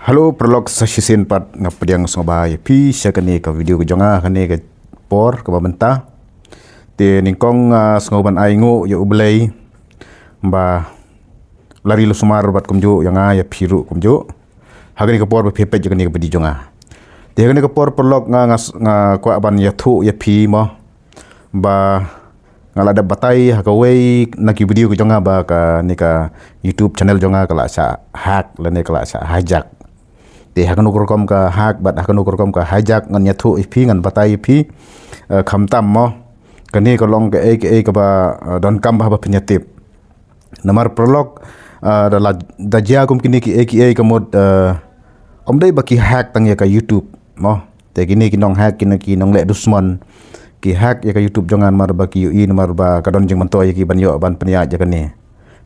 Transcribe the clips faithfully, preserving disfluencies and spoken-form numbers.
Hello paralok, sa shisien pat nga pdiang sngewbha ïa phi sha kane ka video ka jong nga, kane ka por kaba mynta. Te nyngkong nga sngewbha ban ai nguh ïa U Blei ba la ri la sumar bad kumjuh ïa nga ïa phi ruh kumjuh ha kane ka por ba phi peit ïa kane ka video jong nga. Te ha kane ka por paralok nga, nga, nga kwah ban ïathuh ïa phi mo ba nga la dep batai ha kawei na ki video ka jong nga ba kane ka YouTube channel jong nga ka la shah hack lane ka la shah hijack. Te ha kano ka rukom ka hack bad ha kano ka rukom ka hijack ngan ïathuh ïa phi, ngan batai ïa phi, eh, khamtam mo. Kane ka long kaei kaei kaba, eh, donkam ba haba phin ïa tip. Namar paralok, eh, da la, da jia kum kine kiei kiei ka mut, eh, ym dei ba ki hack tang ïa ka YouTube mo. Te kine ki nong hack, kine ki nongleh dusmon ki hack ïa ka YouTube jong nga namar ba ki ïohi namar ba ka don jingmyntoi ïa ki ban ïoh ban pynïaid ïa kane.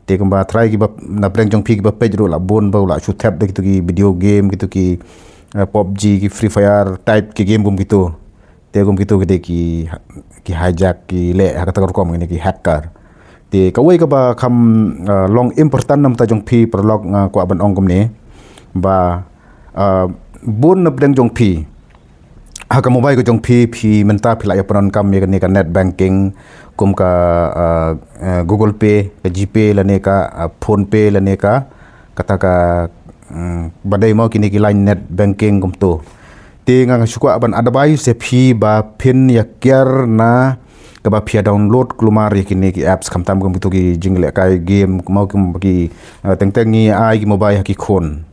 Te kumba trai kiba na pdeng jong phi kiba peit ruh la bun ba u la shu thep da kito ki video game, kito ki, eh, PUBG, ki Free Fire type ki game kum kito. Te kum kito ki dei ki, ki hijack, ki leh ha kata ka rukom, kine ki hacker. Te kawei kaba kham, eh, long important na bynta jong phi paralok nga kwah ban ong kumne ba, eh, bun na pdeng jong phi ha ka mobile ka jong phi, phi mynta phi la ïa pyndonkam ïa kane ka net banking kum ka, eh, eh, Google Pay, ka GPay lane ka, eh, PhonePe lane ka kata ka, mm, ba dei mo kine ki line net banking kumto. Te nga nga shu kwah ban advice ïa phi ba phin ïa kiar na kaba phi ïa download kulmar ïa kine ki apps khamtam kum kito ki jinglehkai game mo kum ki, eh, teng teng ngi ai ki mobile ha ki khun.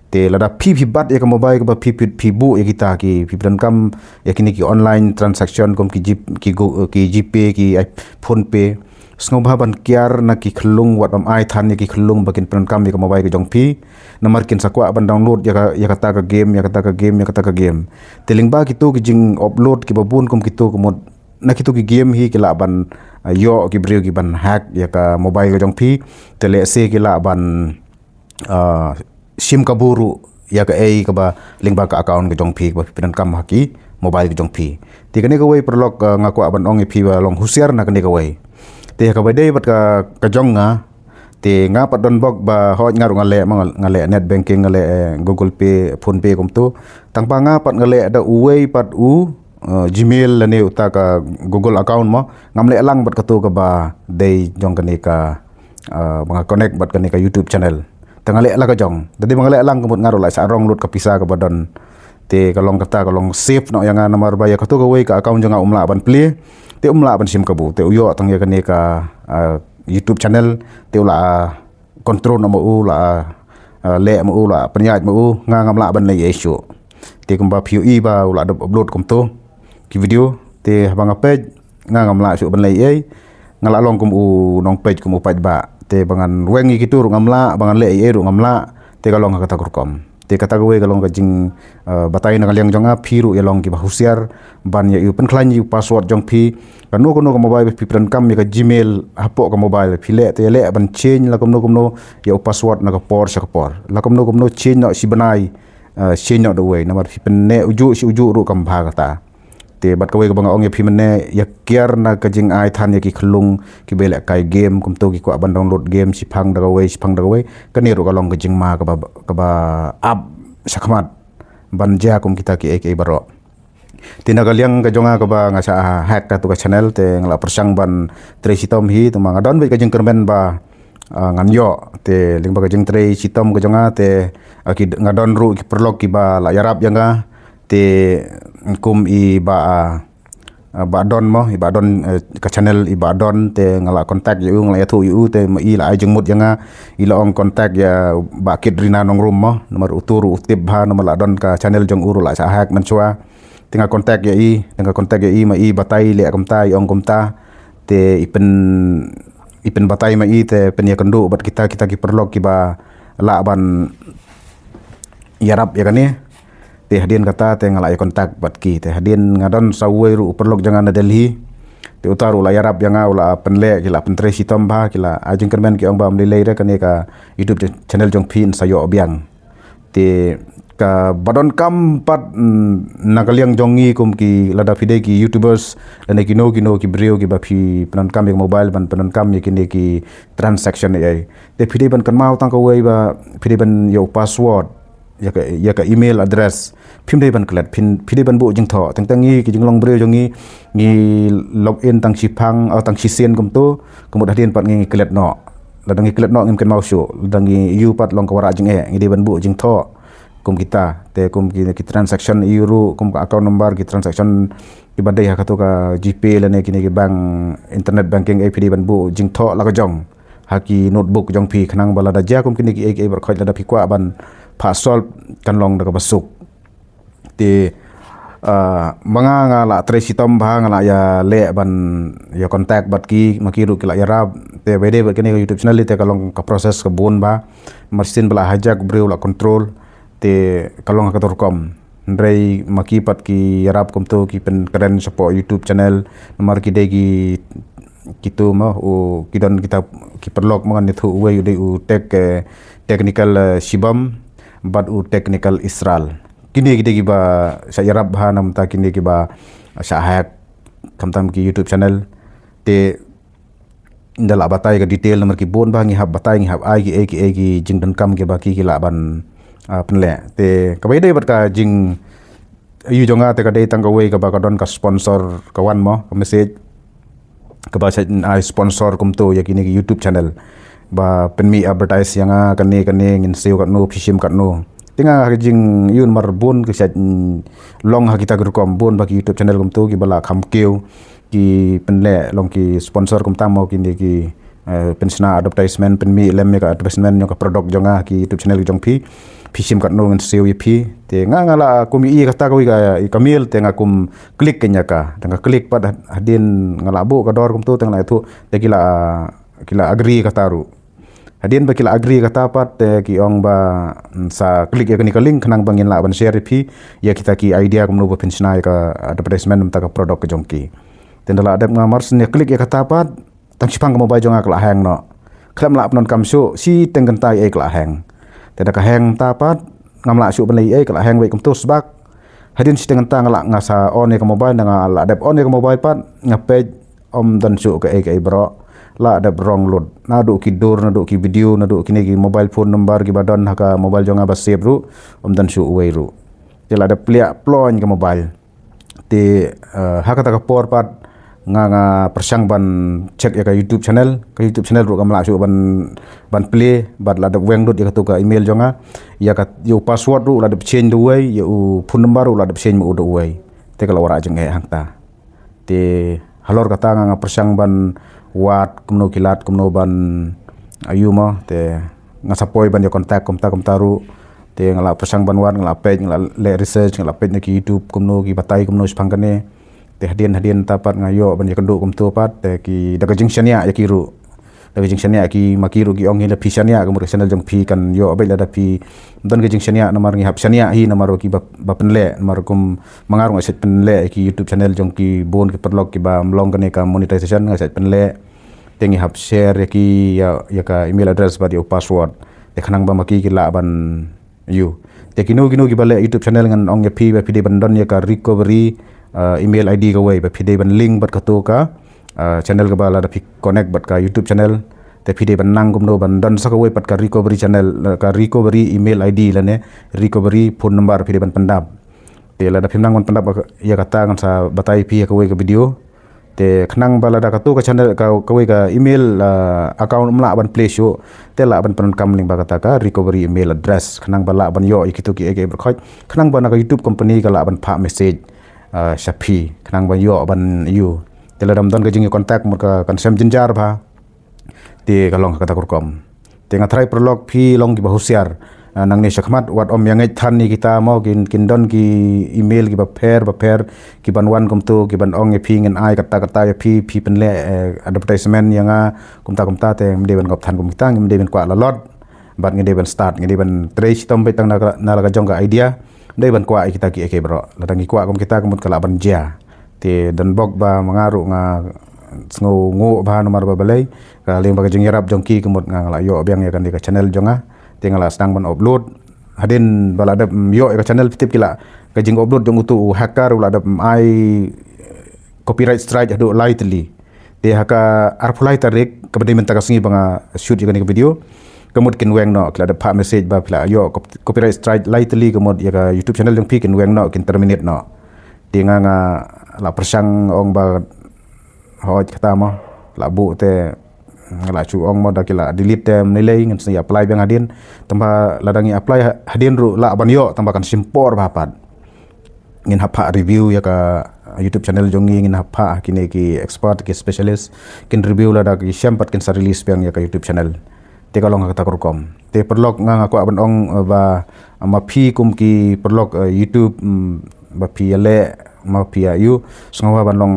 Te lada phi phi bat ïa ka mobile kaba phi phi, phi buh ïa kita ki, phi pyndonkam ïa kine ki online transaction kum ki G, ki Go, ki GPay, ki, eh, PhonePe. Sngewbha ban kiar na ki khyllung wat bym ai than ïa ki khyllung ba kin pyndonkam ïa ka mobile ka jong phi. Namar kin sa kwah ban download ïa ka, ïa kata ka game, ïa kata ka game, ïa kata ka game. Te lyngba kito ki jing upload kiba bun kum kito ka mut na kito ki game hi ki lah ban, ah, ïoh ki briew ki ban hack ïa ka mobile ka jong phi. Te lehse ki lah ban, ah, shim kabu ruh ïa kaei kaba lyngba ka account ka jong phi kaba phi pyndonkam ha ki mobile ka jong phi. Te kane kawei paralok, ah, nga kwah ban ong ïa phi ba long husiar na kane kawei. Te kaba dei bad ka, ka jong nga, te nga pat don bok ba hooid nga ruh nga leh ma nga, nga leh net banking, nga leh, eh, Google Pay, PhonePe kumto. Tang ba nga pat nga leh da uwei pat u, eh, Gmail lane uta ka Google account mo. Ngam leh lang bad kato kaba dei jong kane ka, eh, ba nga connect bad kane ka YouTube channel. Te nga leh la ka jong. Te dei ba nga leh lang ka mut nga ruh la shah rong lut ka pisa kaba don. Te ka long kata ka long safe noh ïa nga namar ba ïa kato kawei ka account jong nga um lah ban plie. Te um lah ban shim kabu. Te u ïoh tang ïa kane ka, ah, YouTube channel. Te u la, ah, control noh ma u, la, ah, leh ma u, la pynïaid ma u, nga ngam lah ban leh ei shuh. Te kumba phi ïohi ba u la dep upload kumto ki video, te haba nga peit nga ngam lah shuh ban leh ei. Nga la long kum u nongpeit kum u paidbah. Te ba ngan weng ïa kito ruh ngam lah, ba ngan leh ei ei ruh ngam lah. Te ka long ha kata ka rukom. Te kata kawei ka long ka jing, eh, batai na ka liang jong nga, phi ruh ïa long kiba husiar ban ïa u pynkhlaiñ ïa u password jong phi. Kano kano ka mobile phi pyndonkam ïa ka Gmail hapoh ka mobile phi leh, te ïa leh ban change la kumno kumno ïa u password na ka por sha ka por. La kumno kumno change noh shi bnai, eh, change noh da uwei. Namar phi pynneh ujuh shi ujuh ruh kam bha kata. Te bad kawei kaba nga ong ïa phi mynne, ïa kiar na ka jingai than ïa ki khyllung kiba lehkai game, kumto ki kwah ban download game shiphang da kawei, shiphang da kawei. Kane ruh ka long ka jingma kaba, kaba ap shakhmat ban jia kum kita kiei kiei baroh. Te na ka liang ka jong nga kaba nga shah hack katu ka channel, te nga la pyrshang ban trei shitom hi, te ma nga don beit ka jingkyrmen ba, ah, ngan ïoh. Te lyngba ka jingtrei shitom ka jong nga te, ah, ki, nga don ruh ki paralok kiba la ïarap ïa nga. Te kum i Bah, ah, Bah Don mo, i Bah Don, eh, ka channel i Bah Don, te nga la contact ïa u, nga la ïathuh ïa u, te ma i la ai jingmut ïa nga, i la ong contact ïa Bah Kit Rina Nongrum mo, namar utu ruh u tip bha, namar la don ka channel jong u ruh la shah hack mynshuwa. Te nga contact ïa i, te nga contact ïa i, ma i batai leh kumta, i ong kumta, te i pyn, i pynbatai ma i, te pynïakynduh bad kita, kita ki paralok kiba lah ban ïarap ïa kane. Te hadien kata te nga la ïa contact bad ki. Te hadien nga don sa uwei ruh u paralok jong nga na Delhi. Te uta ruh u la ïarap ïa nga, u la pynleh, ki la pyntrei shitom bha, ki la ai jingkyrmen, ki ong ba ym lei lei re, kane ka YouTube channel jong phi yn sa ïoh biang. Te kaba donkam pat, mm, na ka liang jong ngi kum ki, lada phi dei ki YouTubers, lane kino kino ki briew kiba phi pyndonkam ïa ka mobile ban pyndonkam ïa kine ki transaction ei ei. Te phi dei ban kynmaw tang kawei ba phi dei ban ïa u password. ïa ka, ïa ka email address. Phim dei ban klet, phin, phi dei ban buh jingthoh. Teng teng ngi ki jinglong briew jong ngi, ngi log in tang shiphang, oh, tang shisien kumto, ka mut hadien pat ngi klet noh. Lada ngi klet noh ngim kynmaw shuh, lada ngi ïoh pat long ka wanrah jingeh, ngi dei ban buh jingthoh. Kum kita, te kum ki, ki transaction ïoh ruh, kum ka account number, ki transaction kiba dei ha kato ka GPay lane kine ki bank, internet banking, eh, phi dei ban buh jingthoh la ka jong ha ki notebook jong phi, khnang ba lada jia kum kine ki, eh, ki, eh, baroh khoit lada phi kwah ban phah solve kan long da kaba suk. Te, ah, ma nga nga la trei shitom bha, nga la ïa leh ban ïa contact bad ki, ma ki ruh ki la ïarap. Te ba dei bad kane ka YouTube channel te ka long ka process ka bun bha. Mar shisien ba la hijack briew la control. Te ka long ha kato rukom. Hynrei ma ki pat ki ïarap kumto, ki pynkren shapoh YouTube channel. Namar ki dei ki, kito mo, u, ki don kita ki paralok mo, ngan ïathuh uwei u dei u tech, eh, technical, eh, Shibam bad u technical Israel. Kine ki dei kiba shah ïarap bha namar kine kiba shah hack khamtam ki YouTube channel. Te ynda la batai ka detail namar ki bun bha, ngi hap batai, ngi hap ai ki, eh, ki, eh, ki jingdonkam kiba ki, ki lah ban, ah, pynleh. Te kaba ïadei bad ka jing ïoh jong nga te ka dei tang kawei kaba ka don ka sponsor ka wan mo, ka message. Kaba shait ai sponsor kumto ïa kine ki YouTube channel. Ba pynmih advertise ïa nga kane kane, ngin siew katno, phi shim katno. Te nga ha ka jingïoh namar bun ki shait, mm, long ha kita ki rukom, bun bha ki YouTube channel kumto kiba la kham kiew. Ki pynleh long ki sponsor kumta mo, kine ki, eh, pynshna advertisement, pynmih lem ïa ka advertisement jong ka product jong nga ha ki YouTube channel jong phi. Phi shim katno ngin siew ïa phi. Te nga nga la kum ïa kata kawei ka, ka mail te nga kum click kein ïa ka. Te nga click pat had-, hadien nga la buh ka dor kumto te nga la ïathuh te ki la, ki la agree kata ruh. Hadien ba ki la agree kata pat te ki ong ba, mm, sa click ïa kane ka link khnang ba ngin lah ban share ïa phi ïa kita ki idea kumno ba phin shna ïa ka advertisement mynta ka product ka jong ki. Te ynda la dep nga mar shen ïa click ïa kata pat, tang shiphang ka mobile jong nga ka la hang noh. Khlem lah pyndonkam shuh, shiteng kynta ei ka la hang. Te da ka hang ta pat, ngam lah shuh ban leh ei, ka la hang wei kumto sbak. Hadien shiteng kynta nga la, nga sa on ïa ka mobile, nga la dep on ïa ka mobile pat, nga peit, ym don shuh kaei kaei baroh. La dep rong lut. Naduh ki dur, naduh ki video, naduh kine ki mobile phone number kiba don ha ka mobile jong nga ba save ruh, ym don shuh uwei ruh. Te la dep pliah ploiñ ka mobile. Te, eh, ha kata ka por pat nga, nga pyrshang ban check ïa ka YouTube channel. Ka YouTube channel ruh kam lah shuh ban, ban plie, bad la dep weng lut ïa kato ka email jong nga. Ïa ka, ïa u password ruh la dep change da uwei, ïa u phone number ruh la dep change ma u da uwei. Te ka la wanrah jingeh hangta. Te halor kata nga, nga pyrshang ban wad kumno ki lad, kumno ban ïoh mo, te nga sa poi ban ïa contact kumta kumta ruh. Te nga la pyrshang ban wad, nga la peit, nga la leh research, nga la peit na ki YouTube kumno ki batai kumno shaphang kane. Te hadien hadien ta pat nga ïoh ban ïakynduh kumto pat, te ki da ka jingshaniah ïa ki ruh. Da ka jingshaniah ki, ma ki ruh ki ong hi, lada phi shaniah ka mut ka channel jong phi kan ïoh beit, lada phi don ka jingshaniah, namar ngi hap shaniah hi namar ki ba, ba pynleh, namar kum ma nga ruh nga shait pynleh ïa ki YouTube channel jong ki bun ki paralok kiba ym long kane ka monetization, nga shait pynleh. Te ngi hap share ïa ki ïa, ïa ka email address bad ïa u password. Te khnang ba ma ki ki lah ban ïoh. Te kino kino kiba leh YouTube channel ngan ong ïa phi ba phi dei ban don ïa ka recovery, uh, email ID kawei, ba phi dei ban link bad kato ka, uh, channel kaba lada phi connect bad ka YouTube channel. Te phi dei ban nang kumno ban don sa kawei pat ka recovery channel, uh, ka recovery email ID lane recovery phone number phi dei ban pyndap. Te lada phim nang ban pyndap ïa kata ngan sa batai phi ha kawei ka video. Te khnang ba lada kato ka channel ka, kawei ka email, ah, account ym lah ban plie shuh, te lah ban pyndonkam lyngba kata ka recovery email address. Khnang ba lah ban ïoh ïa kito ki ei ki ei baroh khoit. Khnang ba na ka YouTube company ka lah ban phah message, ah, sha phi. Khnang ban ïoh ban ïoh. Te lada ym don ka jingïacontact mut ka, kan shem jynjar bha. Te ka long kata ka rukom. Te nga tharai paralok phi long kiba husiar. Ah, nangne shakhmat wat ym ïa ngeit than ïa kita mo, kin, kin don ki email kiba pher bapher, kiban wan kumto, kiban ong ïa phi ngin ai kata kata ïa phi, phi pynleh, eh, advertisement ïa nga, kumta kumta, te ngim dei ban ngop than kum kita, ngim dei ban kwah lalot. Bad ngi dei ban stad, ngi dei ban trei shitom beit tang na ka, na la ka jong ka idea. Dei ban kwah ïa kita ki ei ki ei baroh. Lada ngi kwah kum kita ka mut ka lah ban jia. Te don bok ba ma nga ruh nga sngewnguh bha namar ba balei. Ka liang ba ka jingïarap jong ki ka mut nga, nga la ïoh biang ïa kane ka channel jong nga. Te nga la sdang ban upload. Hadien ba la dep, mm, ïoh ïa ka channel, phi tip ki la, ka jingupload jong uto u hacker u la dep, mm, ai copyright strike haduh lai tylli. Te ha ka arphew lai tarik, kaba dei mynta ka sngi ba nga shoot ïa kane ka video. ka mut kin weng noh, ki la dep phah message ba phi la ïoh cop- copyright strike lai tylli, ka mut ïa ka YouTube channel jong phi kin weng noh, kin terminate noh. Te nga nga la pyrshang ong ba hoi kata mo, la buh te nga la shu ong mo da ki la delete te mynne lei, ngin sa ïa apply biang hadien. Tangba lada ngi apply ha- hadien ruh lah ban ïoh, tangba kan shim por bha pat. Ngin hap phah review ïa ka YouTube channel jong ngi, ngin hap phah kine ki expert, ki specialist, kin review, lada ki shem pat kin sa release biang ïa ka YouTube channel. Te ka long ha kata ka rukom. Te paralok, nga nga kwah ban ong, eh, ba ma phi kum ki paralok, eh, YouTube, mm, ba phi ïaleh, ma phi ïa ïoh, sngewbha ban long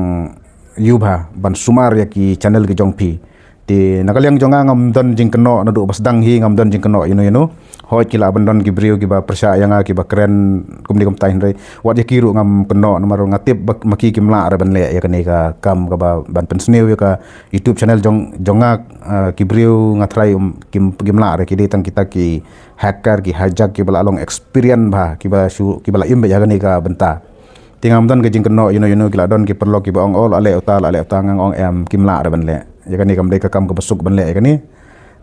ïoh bha ban sumar ïa ki channel ki jong phi. Te na ka liang jong nga, ngam don jingkynnoh naduh ba sdang hi, ngam don jingkynnoh ïano ïano. Hooid, ki lah ban don ki briew kiba pyrshah ïa nga, kiba kren kumne kumtai, hynrei wat ïa ki ruh ngam kynnoh, namar nga tip ba ma ki kim lah re ban leh ïa kane ka kam kaba ban pynsniew ïa ka YouTube channel jong jong nga. Ah, ki briew nga tharai, um, kim kim lah re, ki dei tang kita ki hacker, ki hijack kiba la long experience bha, kiba shu kiba la im beit ha kane ka bynta. Te ngam don ka jingkynnoh ïano ïano. Ki la don ki paralok kiba ong, oh, la leh uta, la leh uta. Nga ong em, kim lah re ban leh ïa kane, kam dei ka kam kaba suk ban leh ïa kane.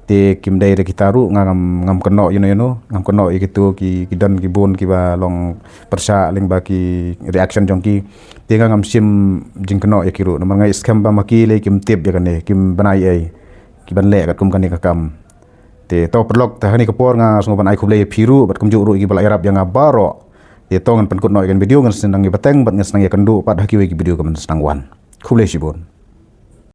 Te kim dei re kita ruh, nga ngam ngam kynnoh ïano ïano, ngam kynnoh ïa kito ki ki don ki bun kiba long pyrshah lyngba ki reaction jong ki. Te nga ngam shim jingkynnoh ïa ki ruh, namar nga skhem ba ma ki lei kim tip ïa kane, kim bnai ei ki ban leh katkum kane ka kam. Te to paralok, te ha kane ka por nga sngewbha ban ai khublei ïa phi ruh bad kumjuh ruh ïa kiba la ïarap ïa nga baroh. Te to ngan pynkut noh ïa ka video, ngan sa nang ïa bteng bad ngan sa nang ïa kynduh pat ha kiwei ki video kiban sa nang wan. Khublei shibun.